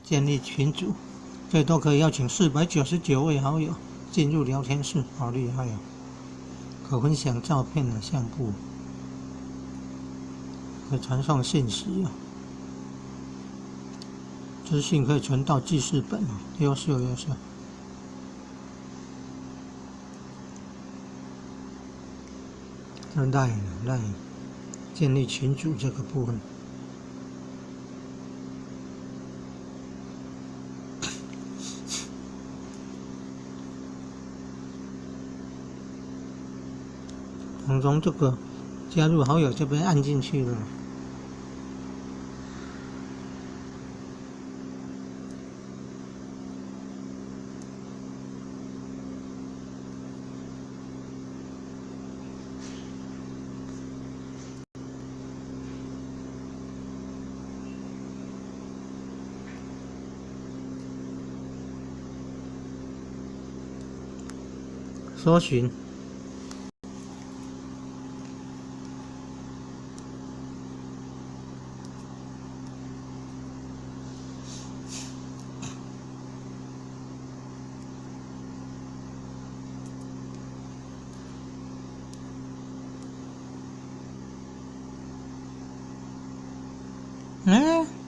建立群组，最多可以邀请499位好友進入聊天室，好厲害哦！可分享照片的相簿，可傳送信息哦，資訊可以存到記事本哦，優秀優秀。這 LINE LINE 建立群組這個部分。從這個加入好友這邊按進去了。搜尋。欸。